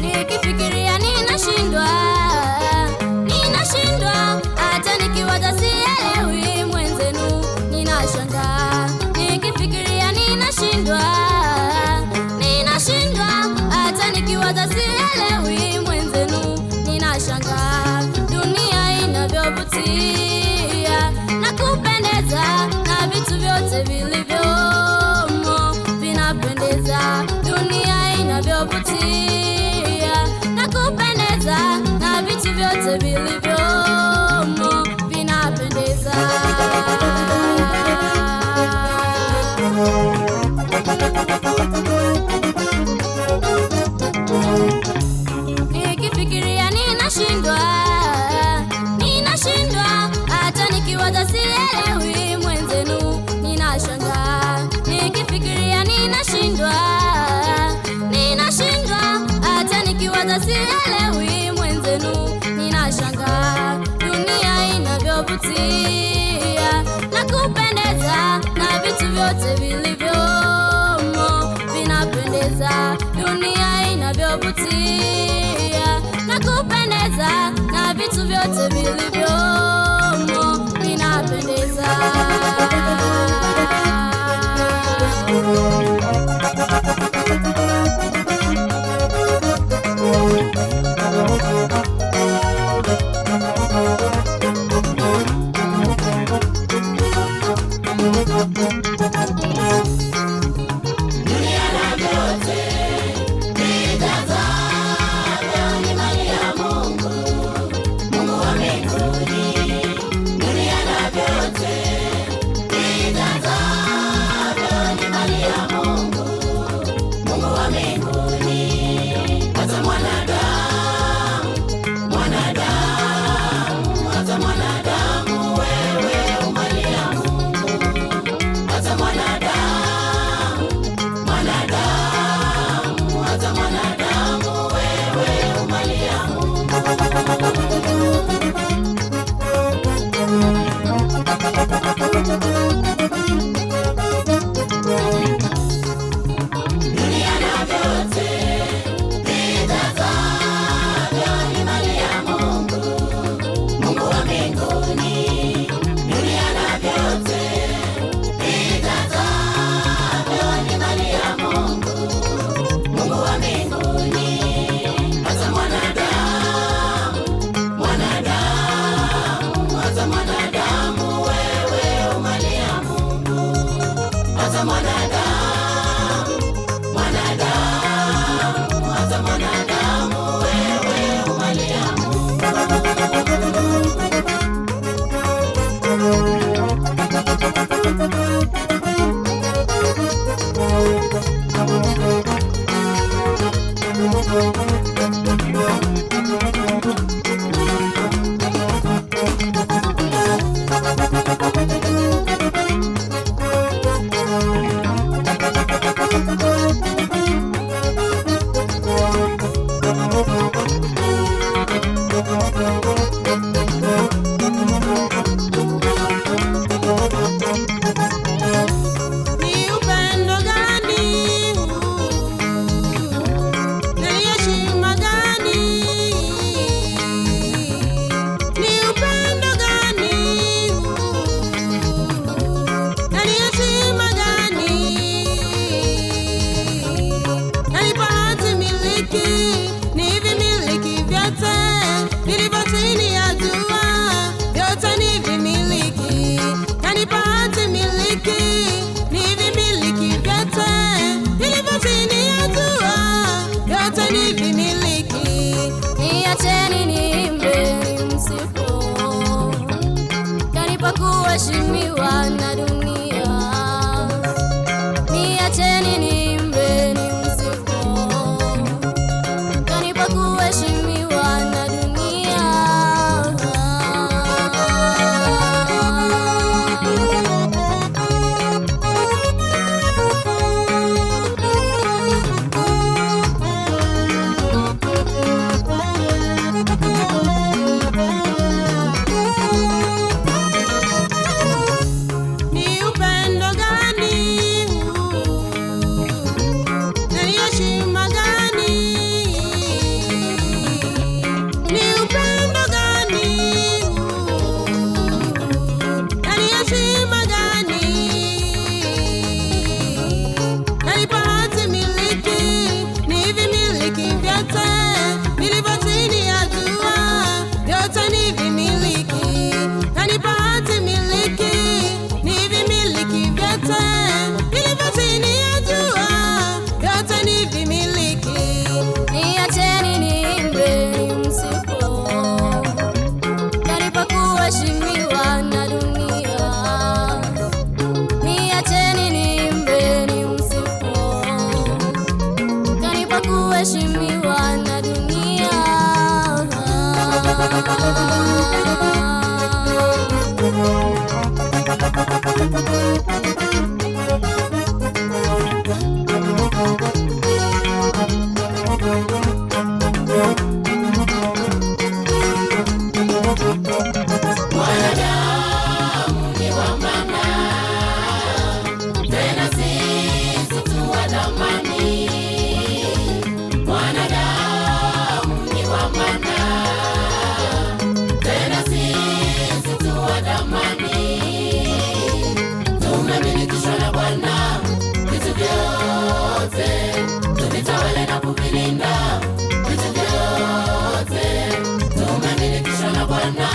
Nikifikiria ninashindwa, ninashindwa, hata nikiwaza sielewi mwenzenu, ninashangaa. Nikifikiria ninashindwa, ninashindwa, hata nikiwaza sielewi mwenzenu, ninashangaa. Dunia inavyovutia na kupendeza, na vitu vyote vilivyomo vinapendeza. Dunia inavyovutia na kupendeza, na vitu vyote vilivyomo vinapendeza. Nikifikiria ninashindwa, ninashindwa, hata nikiwaza sielewi mwenzenu, ninashangaa. Nikifikiria ninashindwa, ninashindwa, hata nikiwaza sielewi mwenzenu, ninashangaa. Dunia inavyovutia na kupendeza, na vitu vyote vilivyomo vinapendeza. Dunia inavyovutia na kupendeza, na vitu vyote vilivyomo vinapendeza. Ni upendo gani huu? Na ni heshima gani? Ni upendo gani huu? Na ni heshima gani? Nanipa hati miliki, ni vimiliki vyote vilivyo chini ya jua, vyote ni vimiliki. Nanipa hati miliki, ni vimiliki vyote vilivyo chini ya jua, vyote ni vimiliki. Niacheni niimbe msifu, kanipa kuheshimiwa na dunia. Niacheni niimbe msifu, kanipa kuheshimiwa na dunia. Mwanadamu ni wa maana, tena sisi tu wa thamani. Mwanadamu ni wa maana, tena sisi tu wa thamani. Tumemilikishwa na Bwana vitu vyote, tuvitawale na kuvilinda vitu vyote. Tumemilikishwa na Bwana.